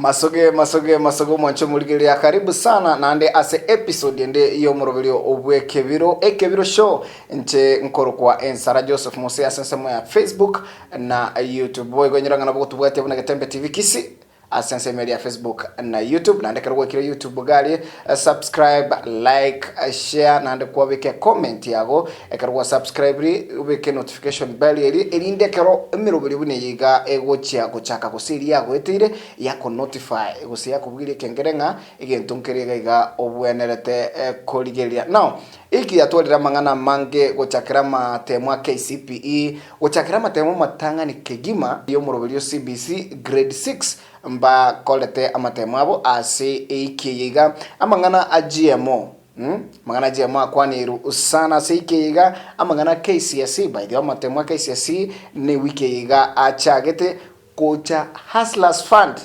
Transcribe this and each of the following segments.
Masoge masoge masoge omwanche omorigereria karibu sana naende ase episode ende y'omoroberio bw'ekebiro ekebiro show inche nkorokwa ensara Joseph Mose ase ensemo ya Facebook na YouTube boigo inyora ng'a nabo gotobwatia buna Getembe TV Kisii Ase ensemo eria ya Facebook na YouTube, naende ekero gwaikire YouTube iga aria, subscribe, like, share naende kwabeka ecomment yago, ekero gwa subscribiri obeke notification bell eria erinde ekero emeroberio buna eye iga egochia gochaka gose eria yagoeteire yako notify gose yakobugeria ekengere ng'a egento nkere iga iga obwenerete korigereria. Now, eki yatwarire amang'ana amange gochakera amatemo a KCPE, Gochakera amatemo amatang'ani kegima y'omoroberio CBC Grade 6 mbakorete amatemo abo ase eiki eye iga. Amang'ana a GMO amang'ana a GMO akwanirwe sana ase eiki eye iga, amang'ana a KCSE by the way amatemo a KCSE ne ewiki eye iga achagete gocha Hustlers Fund.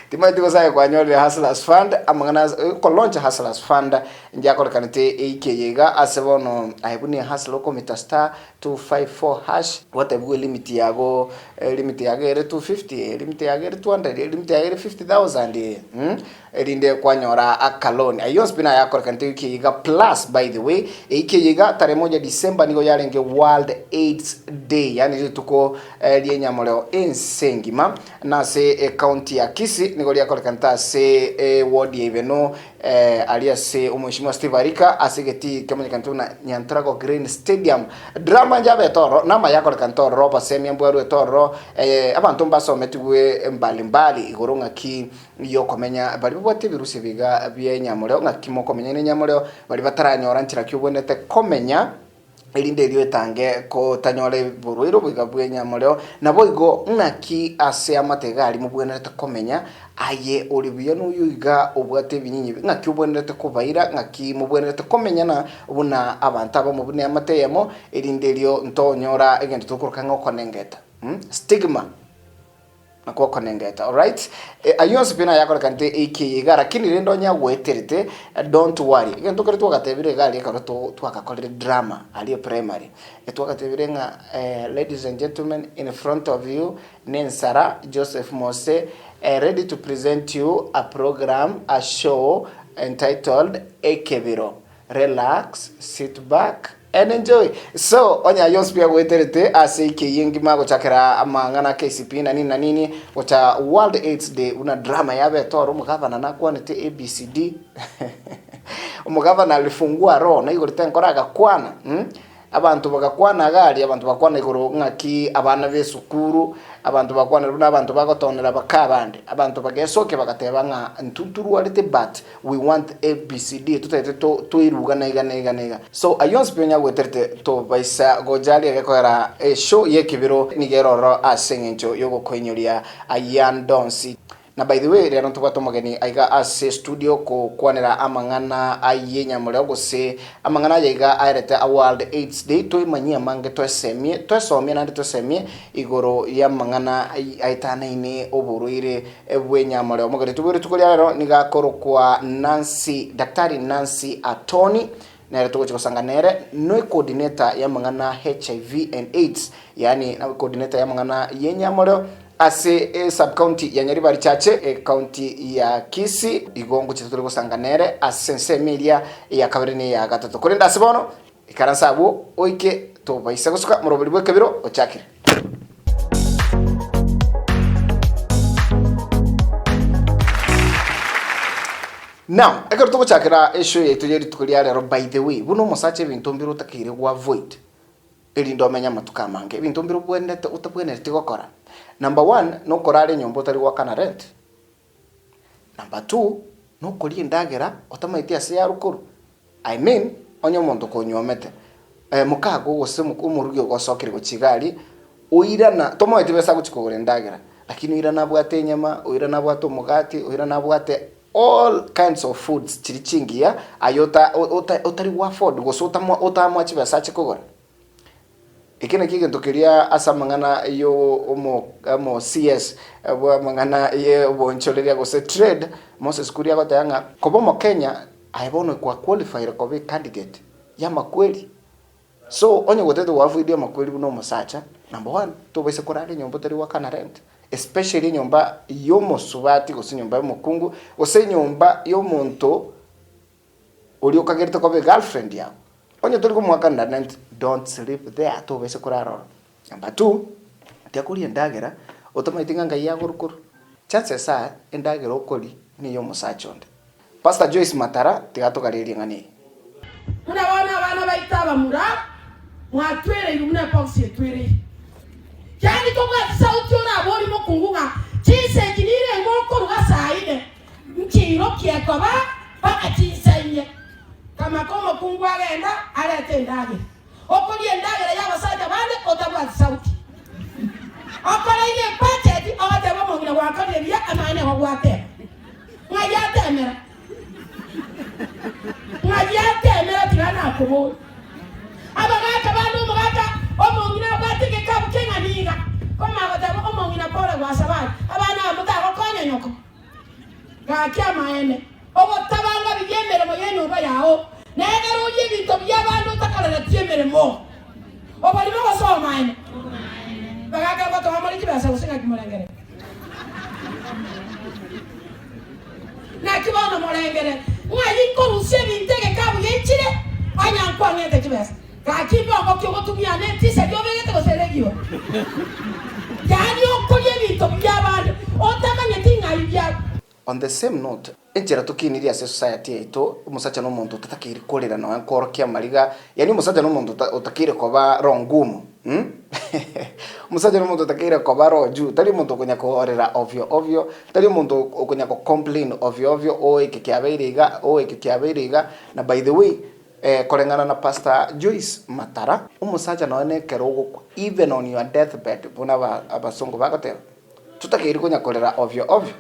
Timanyeti gose aye kwanyorire Hustlers Fund, amang'ana ase okolaunch Hustlers Fund ngiakorekanete eiki eye iga ase bono aye buna ehustler okomita star 254 hash, gwatebiwa elimit yago elimit yago ere 250, elimit yago ere 200, elimit yago ere 50,000 eye mh. Erinde kwanyora akaloni. Ayio onsi pi nayakorekanete ewiki eye iga plus by the way ewiki eye iga tarehe moja December nigo yarenge World AIDS Day yaani rituko ri'enyamoreo ense engima na ase ecounty ya Kisii nigo riakorekanete ase eward ya Ibeno aria ase omweshimiwa Steve Arika ase egetii kemanyekanete buna Nyantrago Green Stadium. Drama njabete ororo na amaya akorekanete ororo obosemia mbwarwete ororo abanto mbasometigwe mbali mbali igoro ng'aki y'okomenya baria babwate ebirusia biga bi'enyamoreo, ng'aki mokomenya nenyamoreo, baria bataranyora nchera ki obwenerete komenya, erinde erio etange kotanyora oborwaire oboiga bw'enyamoreo, naboigo ng'aki ase amatega aria mobwenerete komenya, aye ore buya noyo iga obwate ebinyinyi ng'aki obwenerete kobaira, ng'aki mobwenerete komenyana buna abanto abamo buna eamate eyemo, erinde erio ntonyora egento tokoroka ng'a okonengeta, stigma. Nakwo okonengeta alright ayio onsi pi nayakorekanete eiki eye iga lakini rende onye agoeterete don't worry egento kere twagatebire iga aria ekero twagakorire drama aria eprimary etwagatebire ng'a ladies and gentlemen in front of you nensara Joseph Mose ready to present you a program a show entitled ekebiro Relax, sit back and enjoy. So onye ayio onsi pi agoeterete ase eke eyio engima gochakera amang'ana a KCPE na nini na nini gocha World AIDS Day buna drama yabete oro omogavana nakwanete ABCD omogavana alifungua roho naigorete enkoro agakwana mh. Abanto bagakwana iga aria, abanto bakwana igoro ng'aki abana b'esukuru, abanto bakwanire buna abanto bagotonera baka abande. Abanto bagesokia bagateba ng'a intwe ntorwarete but we want ABCD, totagete to toiruga na iga na iga na iga. So ayio onsi pi onye agweterete tobaisa gocha aria gekoera eshow y'ekebiro nigo ere ororo ase eng'encho y'ogokoinyoria ayande onsi. Na by the way rero ntobwate omogeni aiga ase studio kokwanera amang'ana aye nyamoreo gose amang'ana aya iga aerete a World AIDS Day toemanyie amange toesemie toesomie naende toesemie igoro y'amang'ana aetanaine oborwaire bw'enyamoreo. Omogeni tobwe rituko ria rero nigo akorokwa Nancy Daktari Nancy Atoni nere togochia gosanga nere no ecoordinator y'amang'ana HIV and AIDS yaani coordinator y'amang'ana y'enyamoreo Ase esub-county ya Nyaribari Chache, ecounty ya Kisii, igo ngochete tore gosanga nere ase ensemo eria eya kabere na eya gatato. Korende ase bono, ikaransa abwo oike tobaisa gosuka moroberi bw'ekebiro ochakire. Now, ekero togochakera eshow yaito ye rituko ria rero, by the way, buna omosacha ebinto mbire otakeire go avoid. Erinde omenye amatuko amange, ebinto mbire obwenerete otabwenereti gokora. Number one, nokorara enyomba otari goakana rent. Number two, nokoria endagera otamaeti ase yarwa korwa. I mean, onye omonto konyuomete, mokago gose omorugi ogosokire gochia iga aria, oirana, tomoeti besa agochia kogora endagera, lakini oirana abwate enyama, oirana abwate omogati, oirana abwate all kinds of foods chiria chingiya aye ota ota otari go afford gose otamo otamoa chibesa ache kogora. Eke nakio egento keria ase amang'ana yo omo omo CS bwa amang'ana ya oboonchoreria gose trade, Moses Kuria agoteba ng'a koba omokenya aye bono kwa qualifyire koba ecandidate ya amakweri. So onye gotagete go avoid amakweri buna omosacha, number one tobaisa korara enyomba otari goakana rent. Especially enyomba y'omosubati gose enyomba y'omokungu gose enyomba y'omonto oria okagerete koba egirlfriend yago. Onye tori komoakanera rent, don't sleep there, tobaisa korara ororo. Number two, tiga koria endagera otamanyeti ng'a ngai yagorukorwa. Chances are endagera okoria niya omosacha onde. Pastor Joyce Matara tiga atogarerie ng'a neye. Buna bono abana baito abamura mwatwereirwe buna ebox etwereire. Yaani tobwati sauti oraborie mokungu ng'a chinsa echi nirenga okoruga saa ine, nchiroki ekoba mpaka chinsa inye. Kamaka omokungu agenda arete endagera. Okoria endagera y'abasacha bande otabwati sauti. Okoreire ebudget ogoteba omong'ina gwakorire buya amaene igo gwateba. Ng'ai atemera? Ng'ai atemera tiga nakoboria. Abagaka bande omogaka omong'ina abwate egekabu keng'ani iga, komanya goteba omong'ina pole gwasabari, abana aba motagokonya nyoko. Gaki amaene, ogotabanga biria emeremo y'enyomba yao, na egere orie ebinto bi'abande otakoreretie emeremo. Oborimo gose obomaene? Bagaka ngotoa more chibesa gose ng'aki morengere? Naki bono morengere ng'ai nkorusia ebinto egekabu geichire onye nkwang'ete chibesa? Gaki mbongo ki ogotumia ne etiseri obegete gose eregio? Yaani okoria ebinto bi'abande otamanyeti ng'ai biarwa. On the same note, enchera tokiniri ase society yaito, omosacha nomonto otatakeire korera nonya nkorokia amariga, yaani omosacha nomonto otakeire koba roho ngumu mh omosacha nomonto otakeire koba roho juu, tari omonto okonya korera ovyo ovyo, tari omonto okonya go complain ovyo ovyo oh eke kiabeire iga, oh eke kiabeire iga, na by the way koreng'ana na Pastor Joyce Matara, omosacha nonya na ekero ogokwa even on your death bed buna abasongo bagoteba, totakeire konya korera ovyo ovyo.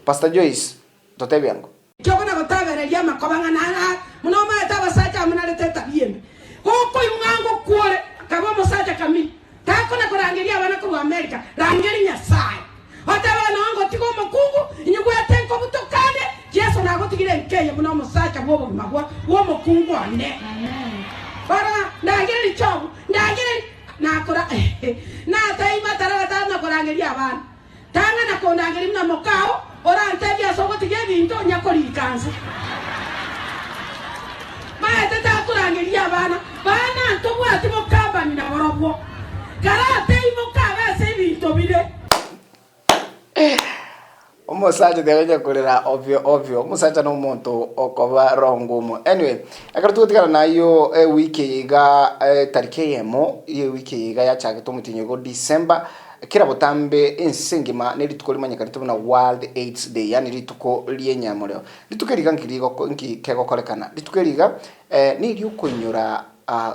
Pastor Joyce, totebie ango. Kiogona gotabereria amakoba ng'a nara buna omaete abasacha amo narete etabia embe. Gokoigwa ng'a ngokwore, kaba omosacha kamiri. Takona korangeria abana korwa Amerika, rangeria Nyasae. Otebe nonya ngotiga omokungu, inyigwete nkobutokane, Yeso nagotigire enka eye buna omosacha bw'obogima bwa bw'omokungu one. Rora, ndangereria Jobu, ndangereria, nakora, nataiba tarara na korangeria abana. Tang'ana kondangeria buna mokao, orantebie ase ogotiga ebinto onya korika nse. Maete takorangeria abana, bana ntobwati bokambani naborobwo. Karatei mokabe ase ebinto bire. Omosacha tiagocha korera ovyo ovyo, omosacha na omonto okoba roho ngumu. Anyway, ekero togotigana na ayio ewiki eye iga etariki eyemo ye ewiki eye iga yachagete omotienyi ogo December, Kera botambe ense engima nerituko rimanyekanete buna World AIDS Day, yaani rituko ri'enyamorero. Rituko eri iga nki rigoko nki kegokorekana? Rituko eri iga neriokoinyora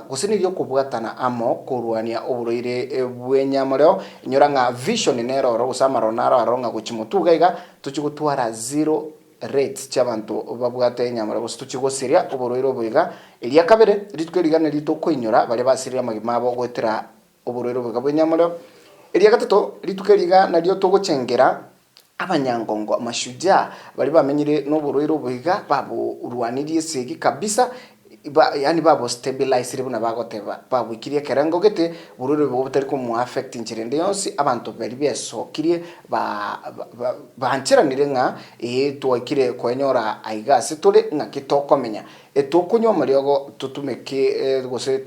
gose neriokobwatana amo korwania oborwaire bw'enyamorero. Inyora ng'a vision nere oro gose amaroro naro aroro ng'a gochia motwe iga iga tochie gotwara zero rates chi'abanto babwate enyamorero gose tochie gosiria oborwaire obo iga. Eria kabere, rituko eri iga neri tokoinyora baria basirire amagima abo goetera Oborwaire oboika bw'enyamorero. Eria gatato, rituko eri iga nario togochengera abanyangongo, amashujaa, baria bamenyire noborwaire obo iga, baborwanirie esegi kabisa, ba yaani babostabilisire buna bagoteba, baboikirie ekerengo gete, borwaire obo botari komoaffect inchera ende yonsi, abanto baria besokirie ba ba bancheranire ng'a ee twaikire koenyora aiga ase tore ng'aki tokomenya. Etokonywa amariogo totumeke gose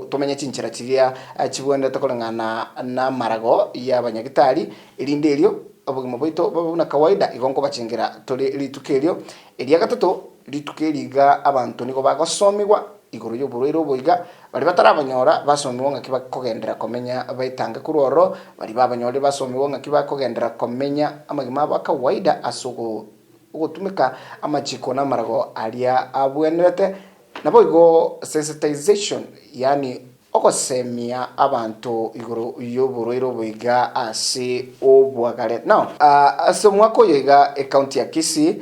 tomenye chinchera chiria chibwenerete koreng'ana namarago y'abanyagitari, erinde erio obogima bwaito bobe buna kawaida, igo nkobachengera tore rituko erio. Eria gatato, rituko eri iga abanto nigo bagosomigwa igoro y'oborwaire obo iga, baria batarabonyora basomigwa ng'aki bakogenderera komenya baetange korwa ororo, baria babanyorire basomigwa ng'aki bakogenderera komenya amagima abo a kawaida ase ogo. Ogotumeka amachiko na amarago aria abwenerete, naboigo sensitization, yaani ogosemia abanto igoro y'oborwaire obo iga ase obwagare. Now, ase omwaka oyo iga ecounty ya Kisii,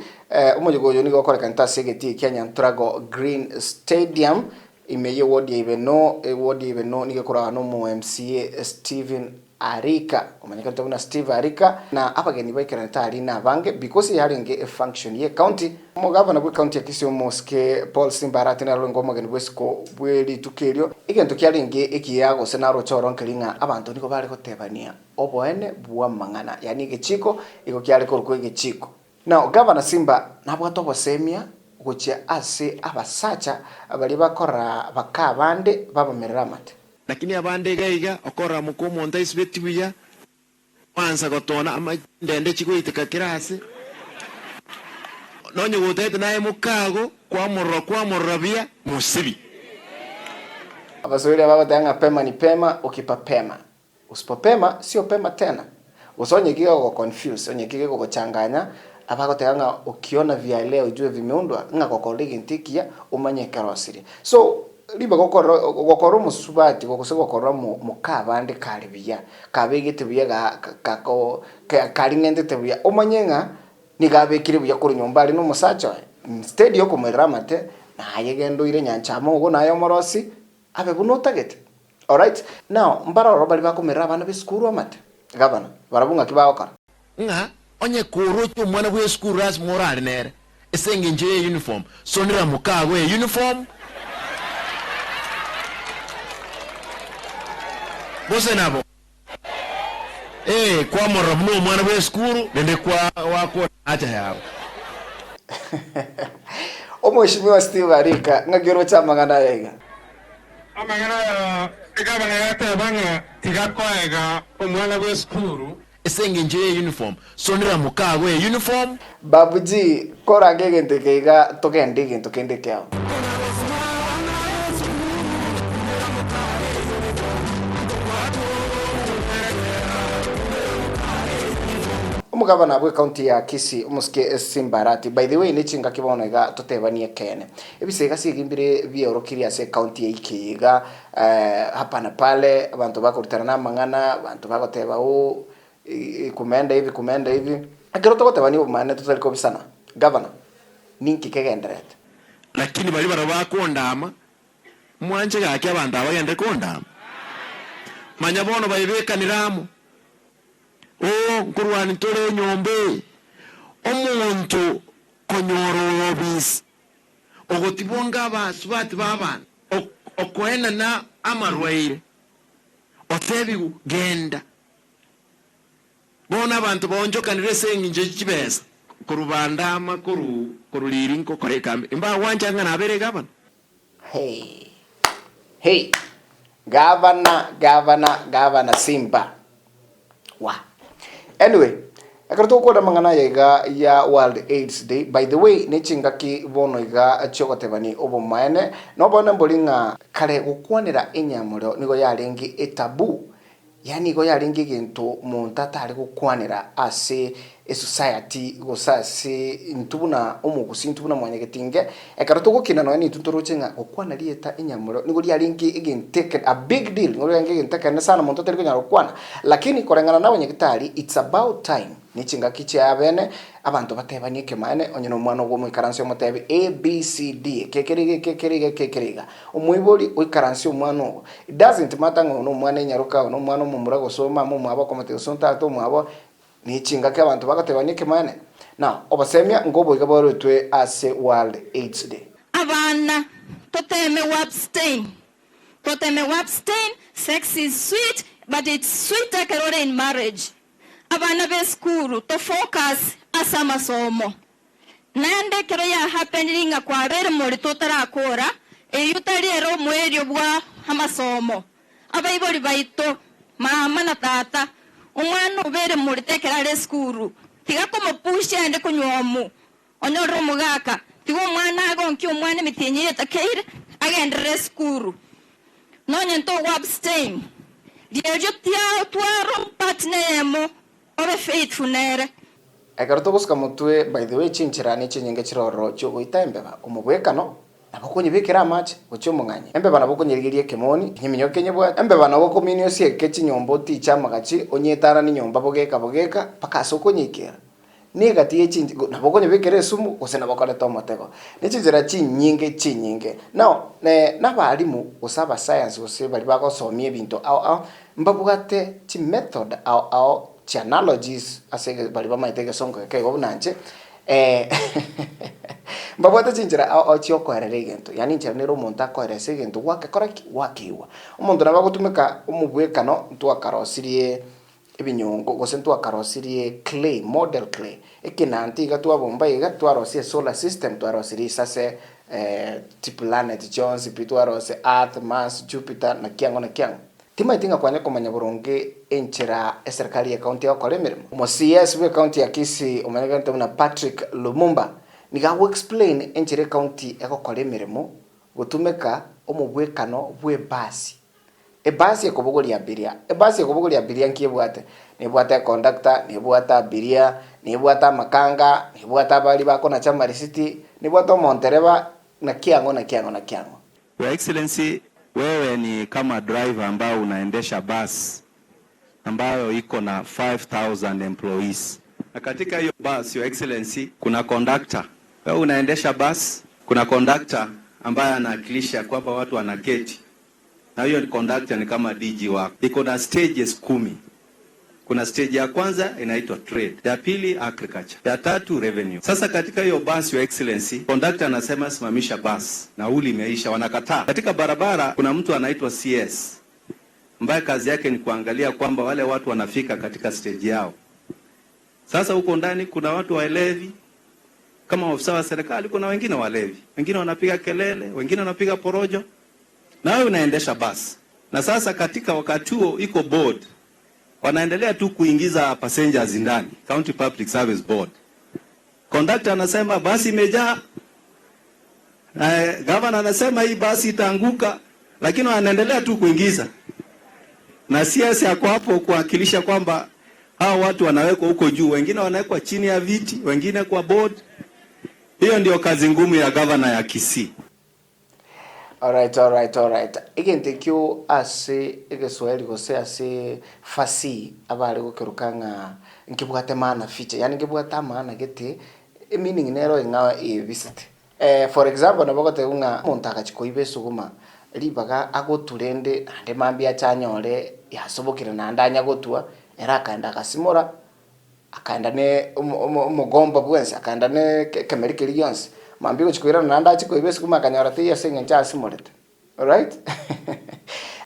omoyega oyo nigo okorekanete ase egetii kia Nyanturago Green Stadium. Ime y'ewodi ya Ibeno, ewodi ya Ibeno nigo ekoragwa nomo MCA Stephen Arika, omanyekanete buna Steve Arika, na abageni baikeranete aria nabange because yarenge efunction ye county. Omogavana bwe county ya Kisii Omosike Paul Simba Arati nere orenge omogeni bw'esiko bwe rituko erio. Egento kiarenge ekiya gose naroche oro nkeri ng'a abanto nigo bare gotebania oboene bw'amang'ana, yaani egechiko igo kiare korokwa egechiko. Now Gavana Simba nabwate obosemia gochia ase abasacha baria bakorora baka abande babamerera amate. Lakini abande iga iga, okorora moka omonto aisibeti buya, Kwansa gotona amachindende chigoiteka kera aase. Nonye gotagete naye mokago, kwamorora kwamorora buya, mosibi. Abaswahili bagoteba ng'a pema ni pema, ukipa pema. Usipopema sio pema tena. Gose onye ki gegogoconfuse, onye ki gegogochanganya, abagoteba ng'a ukiona vyaelea ujue vimeundwa, ng'a gokora egento ekiya omanye ekerosirie. So, ribaga okorora gokora omosubati gose gokora omo mokabande kare buya, kabegete buya ga kako karing'entete buya, omanye ng'a nigo abekire buya korwa nyomba aria na omosacha oye, instead ya okomoirera amate, naye genda oire nyancha amo igo naye omorosi, abe buna otagete. Alright? Now, mbare ororo baria bakomerera abana b'esukuru amate, gavana, barabwo ng'aki bagokora? Ng'a onye koroche omwana bw'esukuru lasima orare nere, ase engencho ye uniform, sonera mokago e uniform, gose nabo ee kwamorora buna omwana bw'esukuru naende kwa wakora haja yabo. Omweshimiwa Steve Arika, ng'aki oroche amang'ana aya iga? Amang'ana aya egavana yateba ng'a tiga koega omwana bw'esukuru. Ase engencho ye uniform, sonera mokago e uniform. Babu G, korange egento eke iga togende egento kende ekeao. Omogavana bwe county ya Kisii omosike Simba Arati, by the way ne chingaki bono iga totebanie ekeene. Ebisega ase ebi mbire biaorokirie ase ecounty ya Ikei iga hapa na pale, abanto bakorutana na amang'ana, abanto bagoteba oo kumeenda hivi kumeenda hivi. Ekero togotebania obomaene totari kobisana, Governor, ninki kegendererete? Lakini baria barabwo bakondama, mwanche gaki abanto aba bagende kondama. Manya bono baibekanire amo, Oo, nkorwania tore enyomba eye, omonto konyora oobisi. Ogotibonga abasubati b'abanto, okoenana amarwaire, otebigwe, Genda. Bono abanto baonchokanire ase engencho ye chibesa. Korwa bandama korwa riiri nkokora ekambi, imbagwancha ng'a nabere gavana. Hey, hey, gavana, gavana, gavana Simba. Wa. Anyway, ekero togokwana amang'ana aya iga ya World AIDS Day, by the way, ne chingaki bono iga chiogotebani obomaene, na oboene mbori ng'a kare gokwanera enyamorero nigo yarenge etaboo Yaani igo yarenge egento monto atare gokwanera ase esociety gose ase intwe buna omogusii intwe buna mwanyagetinge, ekero togokina nonya nintwe ntoroche ng'a gokwana rieta enyamorero nigo riarenge egento eke a big deal, nigo riarenge egento ekenene sana monto otari konyara gokwana. Lakini koreng'ana na abanyagitari it's about time ne chingaki chia abene Abanto batebanie ekemaene, onye nomwana ogo omoikaranse omotebi A, B, C, D, eke ekere iga, eke ekere iga, eke ekere iga. Omoibori oikaransie omwana ogo. It doesn't matter ng'a oyo nomwana enyaroka, oyo nomwana omomura gose omama omwabo okomotebia gose tata omwabo, ne chingaki abanto bagotebania ekemaene. Now, obosemia nkoboiga bwaruetwe ase World AIDS Day. Abana, toteme goabstain, toteme goabstain, sex is sweet but it's sweeter ekero ore in marriage. Abana b'esukuru to focus ase amasomo. Naende ekero ya happeniri ng'a kwabeire morito otarakora, eyio tari ere omoerio bwa amasomo. Abaibori baito, mama na tata, omwana obeire morito ekero are esukuru, tiga komopush aende konywa omu, onyorere omogaka, tiga omwana agonkie omwana emitienyi eye etakeire, agenderere esukuru. Nonye ntogo abstain, riario tiatwara partner eyemo obe faithful nere. Ekero togosuka motwe, by the way chinchera ne chinyinge chire ororo chiogoita embeba, omobwekano nabo okonyebekera amache gochia omong'anyi, embeba nabo okonyerigeria ekemoni, enyeminyoke kenyebwate, embeba nabo okominia osieke chinyomba otiche amagachi, onyeetananie nyomba bogeka bogeka mpaka ase okonyeikera. Negati ye chinche nabo okonyebekera esumu gose nabo okoreta omotego. Ne chinchera chinyinge chinyinge. Now nabalimu gose abasayansi gose baria bagosomia ebinto ao ao, mbabwate chimethod ao ao, chianalogies ase baria bamaete egesongo geke igo buna inche, mbabwate chinchera ao ao chiokoerera egento, yaani enchera nere omonto akoeresa egento gwakekora ki? Gwakeigwa. Omonto nabo agotumeka omobwekano ntwakarosirie ebinyongo gose ntwakarosirie clay, model clay, ekenanti iga twabomba iga twarosia esolar system twarosirie isase chiplanet chionsi pi twarosia earth, mars, Jupiter, naki ang'o naki ang'o. Timaeti ng'a kwanya komanya boronge enchera eserikari y'ecounty egokora emeremo. Omo CS bw'ecounty ya Kisii omanyekanete buna Patrick Lumumba nigo agoexplain enchera ecounty egokora emeremo gotumeka omobwekano bw'ebasi. Ebasi ekobogoria abiria. Ebasi ekobogoria abiria nki ebwate? Nebwate econductor, nebwate abiria, nebwate amakanga, nebwate abaria bakonacha amarisiti, nebwate omontereba, naki ang'o naki ang'o naki ang'o. Your Excellency, wewe ni kama driver ambao unaendesha bus ambayo iko na 5000 employees. Na katika hiyo bus, Your Excellency, kuna conductor. Wewe unaendesha bus, kuna conductor ambaye anawakilisha kwamba watu wanaketi. Na hiyo conductor ni kama DG wako. Iko na stages 10. Kuna stage ya kwanza inaitwa trade, ya pili agriculture, ya tatu revenue. Sasa katika hiyo bus, Your Excellency, conductor anasema simamisha bus, nauli imeisha, wanakataa. Katika barabara kuna mtu anaitwa CS ambaye kazi yake ni kuangalia kwamba wale watu wanafika katika stage yao. Sasa huko ndani kuna watu walevi kama ofisa wa serikali, kuna wengine walevi, wengine wanapiga kelele, wengine wanapiga porojo, na wewe unaendesha bus. Na sasa katika wakati huo iko board, wanaendelea tu kuingiza passengers ndani, County Public Service Board. Conductor anasema basi imejaa, governor anasema hii basi itaanguka, lakini wanaendelea tu kuingiza. Na CS ako hapo kuwakilisha kwamba hao watu wanawekwa huko juu, wengine wanawekwa chini ya viti, wengine kwa board. Hiyo ndio kazi ngumu ya governor ya Kisii. Alright, alright, alright. Egento ekio ase egeswahili gose ase fasihi abare gokeroka ng'a nkebwate maana fiche, yaani nkebwate amaana gete, emeaning nero eng'ao ebisete. For example nabo ogoteba ng'a omonto agachia koiba esuguma, ribaga agotwa rende naende mambia ache anyore yasobokire naende anya gotwa, ere akaenda agasimora, akaenda ne omo omo omogomba bwensi, akaenda ne ekemeri keria gionsi, mambia ogochia koirana naende achie koiba esuguma akanyora teiyo ase eng'encho asimorete. Alright?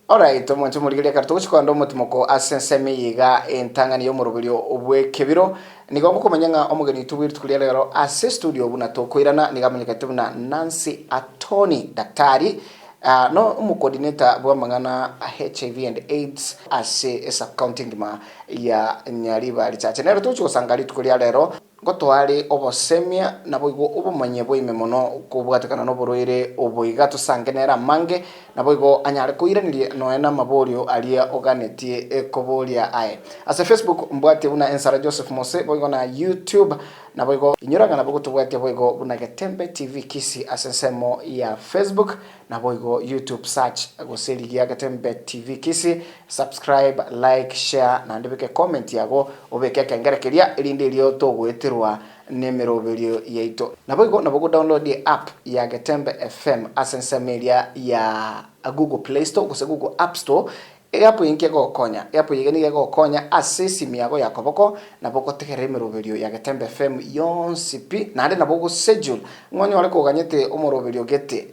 Alright, omonche omorigereria ekero togochia kogenda omotimoko ase ensemo eye iga entang'ani y'omoroberio bw'ekebiro, nigo ngokomanya ng'a omogeni oito bwe rituko ria rero ase estudio buna tokoirana nigo amanyekete buna Nancy Atoni, daktari, ah, no omocoordinator bw'amang'ana a HIV and AIDS ase esub-county engima ya Nyaribari Chache. Nero togochia gosanga rituko ria rero. Ngotoare obosemia, naboigo obomanyi bwa ime mono kobwatekana noborwaire obo iga tosange nere amange, naboigo anyare koiraneria nonya namaborio aria oganetie koboria aye. Ase Facebook mbwatie buna Ensara Joseph Mose boigo na YouTube naboigo inyora ng'a nabo gotobwatia boigo buna Getembe TV Kisii ase ensemo ya Facebook Naboigo YouTube search gose rigia Getembe TV Kisii, subscribe, like, share naende obeke comment yago obeke ekengere keria erinde erio togoeterwa nemeroberio yaito. Naboigo nabo go download app ya Getembe FM ase ensemo eria ya Google Play Store gose Google App Store Eapp eye inki egogokonya? Eapp eye nigo egogokonya ase esimi yago ya koboko, nabo ogotegerera emeroberio ya Getembe FM yonsi pi, naende nabo ogoschedule ng'a onyore koganyete omoroberio gete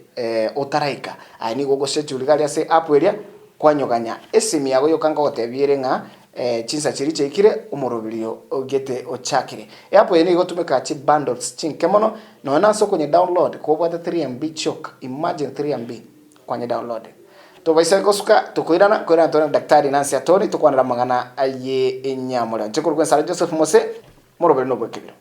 otaraika. Aye nigo ogoschedule iga aria ase app eria, kwanyoganya esimi yago yoka nkogotebia ere ng'a chinsa chiria chiaikire omoroberio gete ochakire. Eapp eye nigo egotumeka chibundles chinke mono, nonya nase okonyedownload kobwate 3MB chioka, imagine 3MB. Kwanye download. Tobaisa gosuka tokoirana koirana tore na Daktari Nancy Atori tokwanera amang'ana aye enyamorero. Inche korokwa Ensara Joseph Mose, moroberi nobwekebiro.